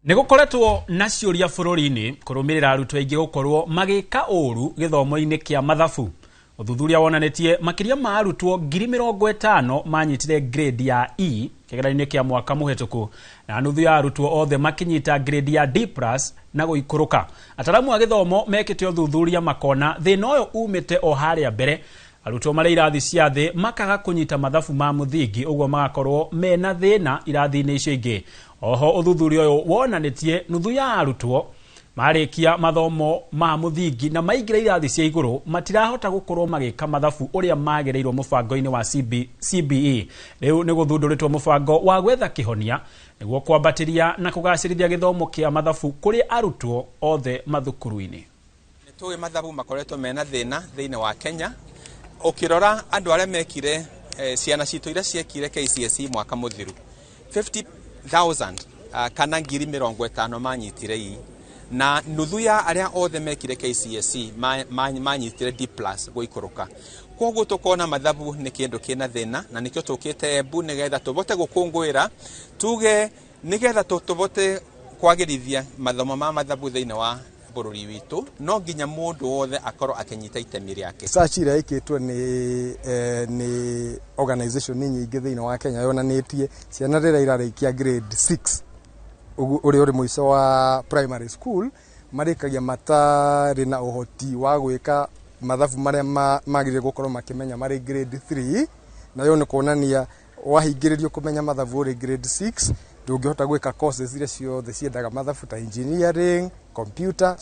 Nĩ gũkoretwo na ciũria bũrũri-inĩ kũrũmĩrĩra arutwo aingĩ gũkorwo magĩka ũru gĩthomo-inĩ kĩa mathabu. Ũthuthuria wonanĩtie makĩria ma arutwo 50,000 manyitire grade ya E kĩgeranio-inĩ kĩa mwaka mũhetũku, na nuthu ya arutwo othe makĩnyita grade ya D plus na gũikũrũka. Ataramu a gĩthomo mekĩte ũthuthuria makona thĩna ũyũ umĩte o harĩa mbere, arutwo marĩ irathi cia thĩ makaga kũnyita mathabu ma mũthingi, ũguo magakorwo mena thĩna irathi-inĩ icio ingĩ. Oho ũthuthuria ũyũ wonanĩtie nuthu ya arutwo marĩkia mathomo ma mũthingi na maingĩra irathi cia igũrũ matirahota gũkorwo magĩka mathabu ũrĩa magĩrĩirwo mũbango-inĩ wa CBE. Rĩu nĩ gũthundũrĩtwo mũbango wa gwetha kĩhonia nĩguo kwambatĩria na kũgacĩrithia gĩthomo kĩa mathabu kũrĩ arutwo othe mathukuru-inĩ. Nĩ tũĩ mathabu makoretwo mena thĩna thĩinĩ wa Kenya. Ũkĩrora andũ arĩa mekire, ciana citũ iria ciekire KCSE mwaka mũthiru, 50,000 kana 50,000 manyitire E, na nuthu ya arĩa othe mekire KCSE manyitire D plus gũikũrũka. Koguo tũkona mathabu nĩ kĩndũ kĩna thĩna, na nĩkĩo tũkĩte Embu nĩgetha tũvote gũkũngũĩra, tuge nĩgetha tũvote kwagĩrithia mathomo ma mathabu thĩinĩ wa bũrũri witũ, no nginya mũndũ wothe akorwo akĩnyita itemi rĩake. Research ĩrĩa ĩkĩtwo nĩ organization nyingĩ thĩinĩ wa Kenya yonanĩtie ciana rĩrĩa irarĩkia grade 6, ũrĩa ũrĩ mũico wa primary school, marĩkagia matarĩ na ũhoti wa gwĩka mathabu marĩa magĩrĩire gũkorwo makĩmenya marĩ grade 3. Nayo nĩ kuonania wahingĩrĩrio kũmenya mathabu ũrĩ grade 6, ndũngĩhota gwĩka courses iria ciothe ciendaga mathabu ta engineering, computer.